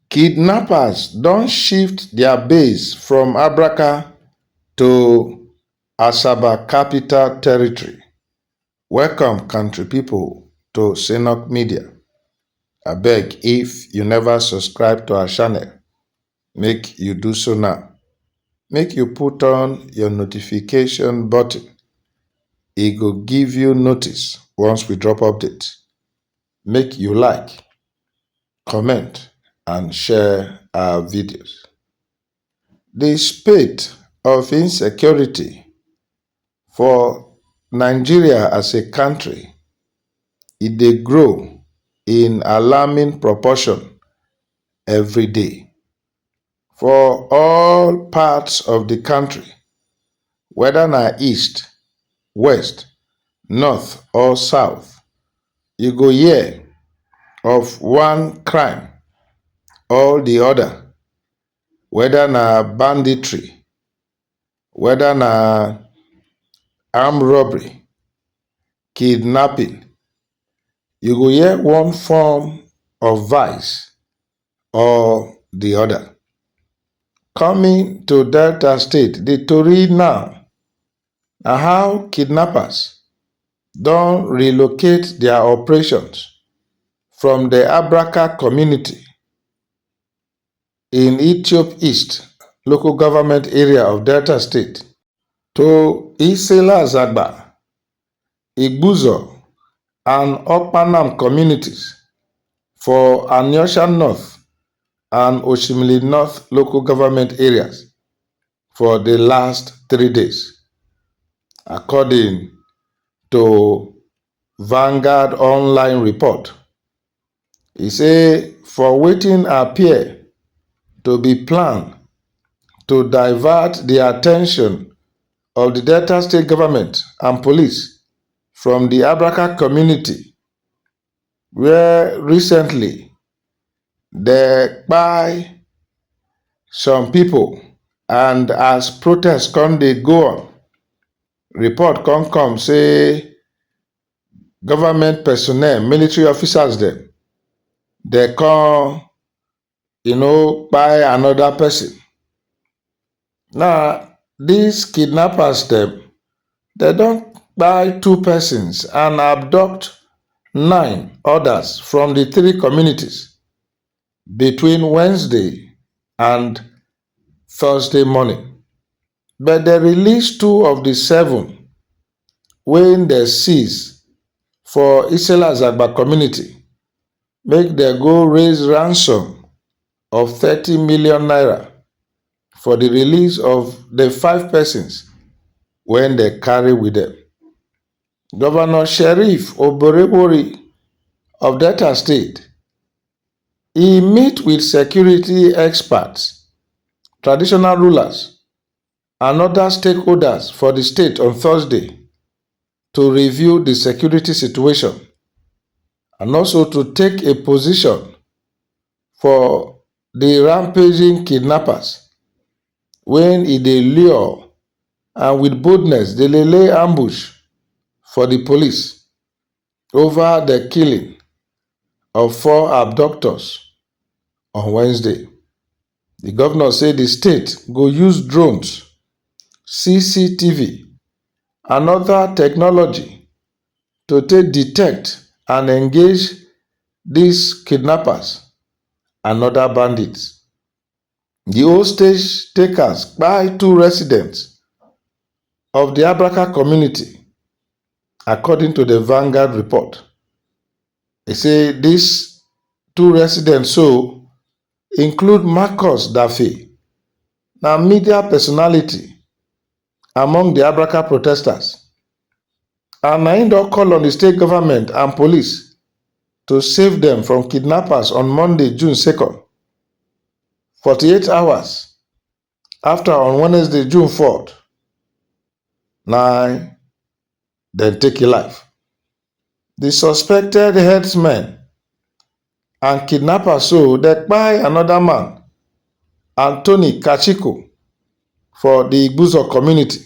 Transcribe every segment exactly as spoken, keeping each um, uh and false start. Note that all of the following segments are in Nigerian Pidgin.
Kidnappers don shift their base from Abraka to Asaba Capital Territory. Welcome, country people, to Synok Media. Abeg, if you never subscribe to our channel, make you do so now. Make you put on your notification button. E go give you notice once we drop update. Make you like, comment, and share our videos. The spate of insecurity for Nigeria as a country, e dey grow in alarming proportion every day. For all parts of the country, whether na east, west, north or south, you go hear of one crime or the other, whether na banditry, whether na armed robbery, kidnapping, you go hear one form of vice or the other. Coming to Delta State, the tori now na how kidnappers don relocate their operations from the Abraka community in Ethiop East local government area of Delta State to Isela Zagba, Igbuzo, and Okpanam communities for Anyosha North and Oshimili North local government areas for the last three days, according to Vanguard Online report. E say for wetin appear to be plan to divert the attention of the Delta State government and police from the Abraka community, where recently they kpai some people, and as protests come dey go on, report come come say government personnel, military officers dem, they come, you know, kpai another person. Now, these kidnappers dem, they don kpai two persons and abduct nine others from the three communities between Wednesday and Thursday morning. But they release two of the seven wey they seize for Isela Zagba community, make they go raise ransom of thirty million naira for the release of the five persons wey they carry with them. Governor Sheriff Oborevwori of Delta State, he meet with security experts, traditional rulers, and other stakeholders for the state on Thursday to review the security situation and also to take a position for the rampaging kidnappers when e dey lure and with boldness dey lay lay ambush for the police over the killing of four abductors on Wednesday. The governor say the state go use drones, C C T V, and other technology to take detect and engage these kidnappers and other bandits. The hostage takers kpai two residents of the Abraka community, according to the Vanguard report. They say these two residents so include Marcus Dafe, na media personality among the Abraka protesters, and na im don call on the state government and police to save them from kidnappers on Monday, June second, forty-eight hours after on Wednesday, June fourth, na dem take im life. The suspected herdsmen and kidnappers so dem kpai another man, Anthony Kachiko, for the Igbuzo community.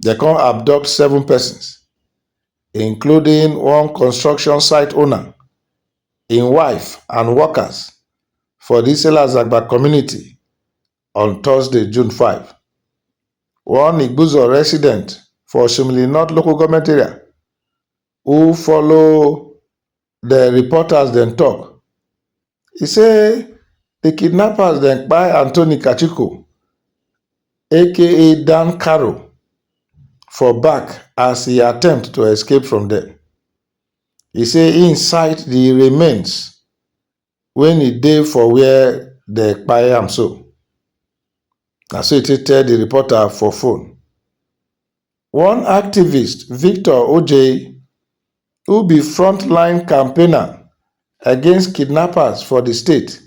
They come abduct seven persons, including one construction site owner, im wife and workers for the Isela Zagba community on Thursday, June five. One Igbuzo resident for Oshimili North local government area who follow the reporters dem talk, he say the kidnappers dem kpai Anthony Kachiko, A K A Dan Caro, for back as he attempt to escape from them. He say he sight the remains when he dey for where they kpai am so. Na so he take tell the reporter for phone. One activist, Victor Ojei, who be frontline campaigner against kidnappers for the state,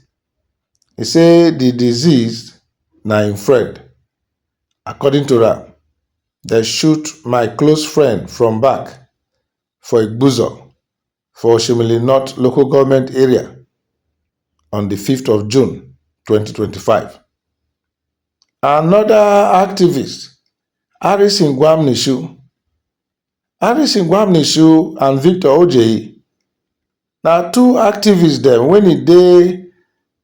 he say the deceased na him friend. According to am, they shoot my close friend from back for Igbuzo for Oshimili North local government area on the fifth of June, twenty twenty-five. Another activist, Harrison Gwamnishu. Harrison Gwamnishu and Victor Ojei na two activists dem when e dey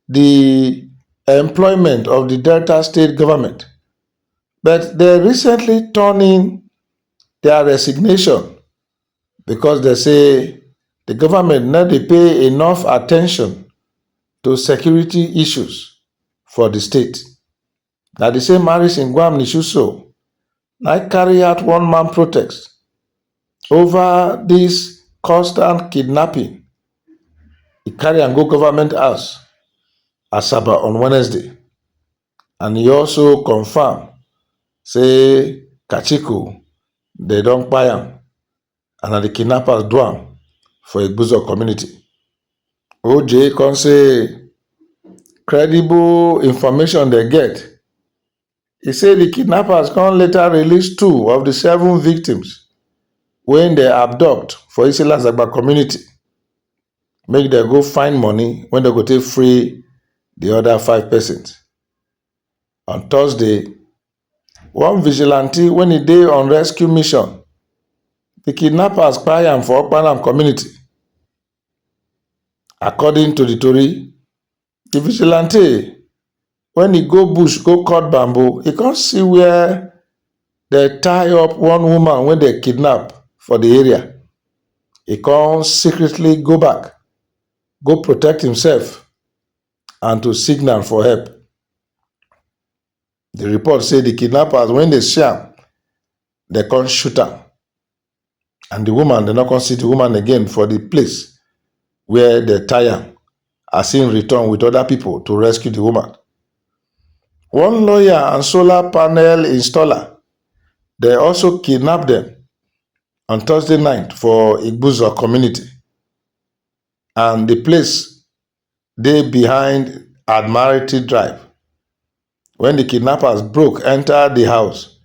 the employment of the Delta State government, but they recently turn in their resignation because they say the government no dey pay enough attention to security issues for the state. Na the same Harrison Gwamnishu so na carry out one man protest over this constant kidnapping. He carry am go government house, Asaba, on Wednesday, and he also confirm say Kachiko, they don kpai am, and na the kidnappers do am for Igbuzo community. Ojei come say credible information they get. He say the kidnappers come later release two of the seven victims when they abduct for Isela Zagba community. Make them go find money when they go take free the other five persons. On Thursday, one vigilante when he dey on rescue mission, the kidnappers kpai am for Okpanam community. According to the tori, the vigilante, when he go bush, go cut bamboo, he come see where they tie up one woman when they kidnap for the area. He come secretly go back, go protect himself, and to signal for help. The report say the kidnappers, when they see am, they come shoot am. And the woman, they no come see the woman again for the place where they tie am, as he return with other people to rescue the woman. One lawyer and solar panel installer, they also kidnap them on Thursday night for Igbuzo community. And the place dey behind Admiralty Drive. When the kidnappers broke enter the house,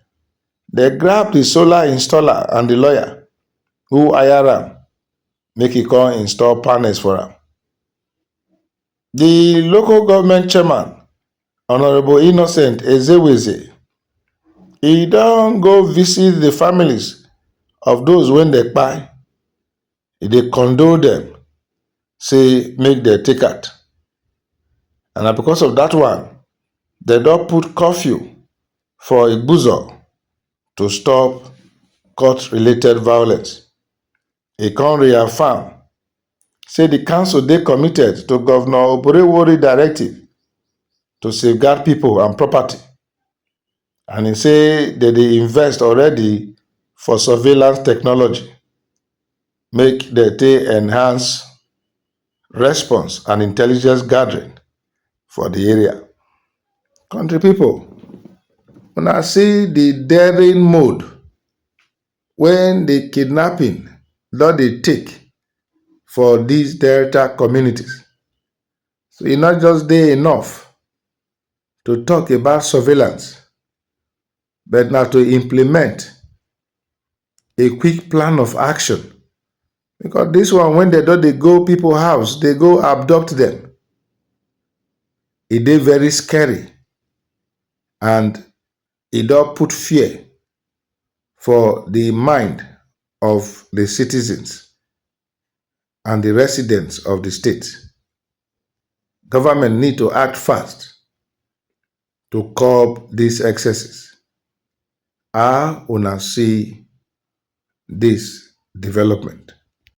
they grab the solar installer and the lawyer who hire am, make he come install panels for am. The local government chairman, Honorable Innocent Ezeweze, he don go visit the families of those when they kpai. He dey condole them, say make they take out. And na because of that one, they don put curfew for Igbuzo to stop court-related violence. He come reaffirm say the council dey committed to Governor Oborevwori directive to safeguard people and property. And he say they dey invest already for surveillance technology, make they take enhance response and intelligence gathering for the area. Country people, una see the daring mode when the kidnapping don dey take for these Delta communities. So e not just dey enough to talk about surveillance, but na to implement a quick plan of action. Because this one, when they don dey go people house, they go abduct them. E dey very scary, and e don put fear for the mind of the citizens and the residents of the state. Government need to act fast to curb these excesses. How una see this development?